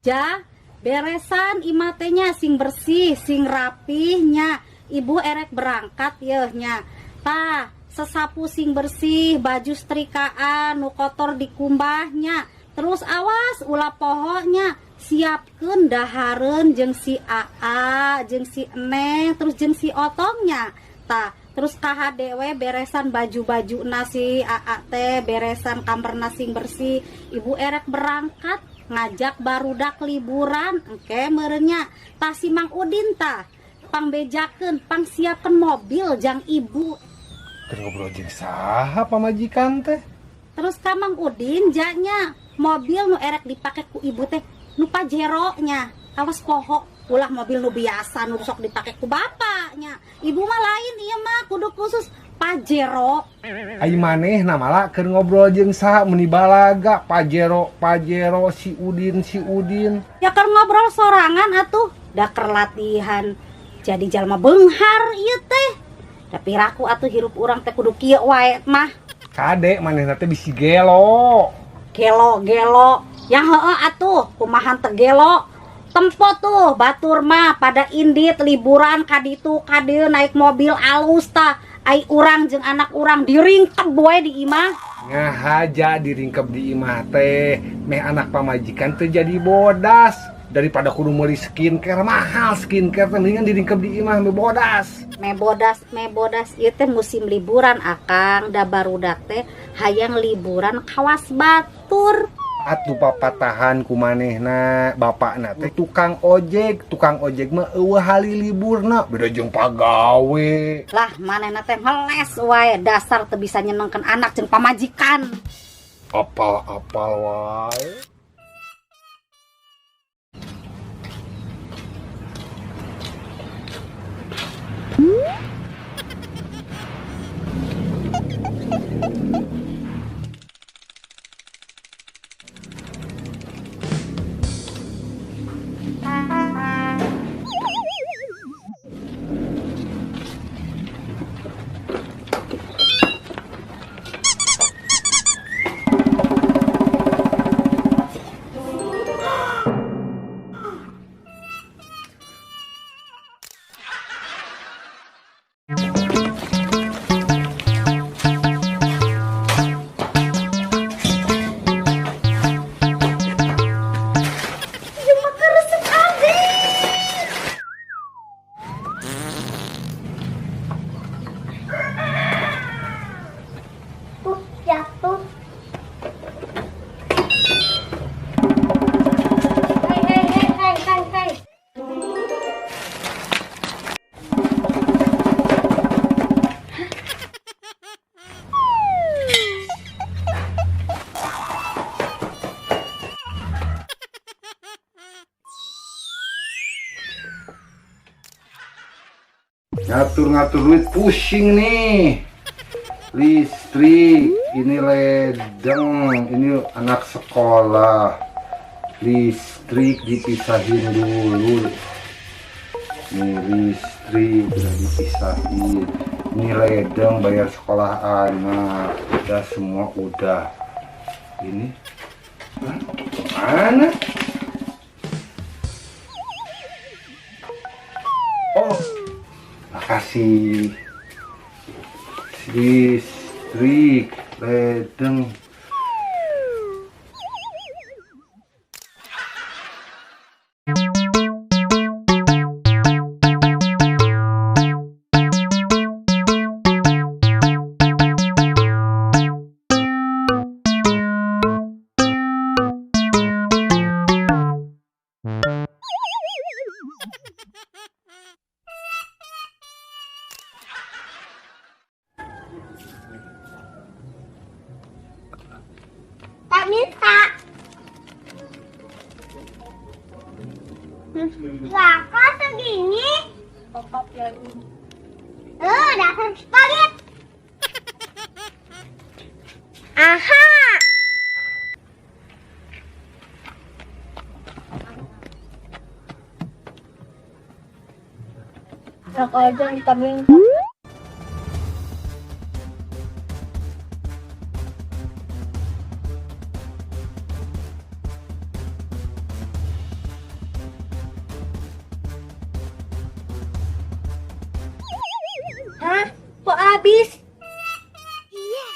Ja, beresan imah teh nya sing bersih, sing rapih nya. Ibu erek berangkat yeuh nya. Tah, sesapu sing bersih, baju setrikaan nu kotor dikumbah nya. Terus awas ulah poho nya, siapkeun dahareun jeung si Aa, jeung si Neng, terus jeung si Otongnya. Tah, terus KHD we beresan baju-baju nasi Aa teh, beresan kamarna sing bersih. Ibu erek berangkat ngajak barudak liburan engke meureunnya. Tah si Mang Udin tah pangbejakeun, pangsiapkeun mobil jang ibu. Keur ngobrol jeung saha pamajikan teh? Terus ka Mang Udin janya mobil nu erek dipake ku ibu teh nu Pajero nya. Awas poho ulah mobil nu biasa nu sok dipake ku bapaknya. Ibu mah lain ieu mah kudu khusus Pajero. Ai manehna malah keur ngobrol jeung saha meuni balaga Pajero, Pajero, si Udin, si Udin. Ya keur ngobrol sorangan atuh, da keur latihan jadi jalma beunghar ieu teh. Tapi raku atuh hirup urang teh kudu kieu wae mah. Kade manehna teh bisi gelo. Gelo gelo. Ya heeh atuh, kumaha teu gelo. Tempo tuh batur mah pada indit liburan kaditu kadieu naik mobil alus tah. Ai urang jeung anak urang diringkep wae di imah. Ngahaja diringkep di imah teh, meh anak pamajikan teh jadi bodas. Daripada kudu meuli skincare mahal, skincare teh mendingan diringkep di imah meh bodas. Meh bodas, meh bodas ieu teh musim liburan akang, da barudak teh hayang liburan kawas batur. Atuh papatahan ku manehna, bapakna teh tukang ojek, tukang ojek mah eueuh hali liburna, beda jeung pagawe. Lah manehna teh ngeles wae, dasar teu bisa nyenengkeun anak jeung pamajikan. Apal-apal wae. Jatuh. Hei, hei, hei, hei, hei, hei. Ngatur-ngatur duit pusing nih. Listrik, ini ledeng, ini anak sekolah. Listrik dipisahin dulu. Nih listrik udah dipisahin. Ini ledeng bayar sekolah anak. Udah semua udah. Ini hah? Mana? Oh, makasih. Listrik, ledeng. Tak minta. Lah, kok segini? Dasar pelit. Aha. Enak aja kita minta. habis. Iya.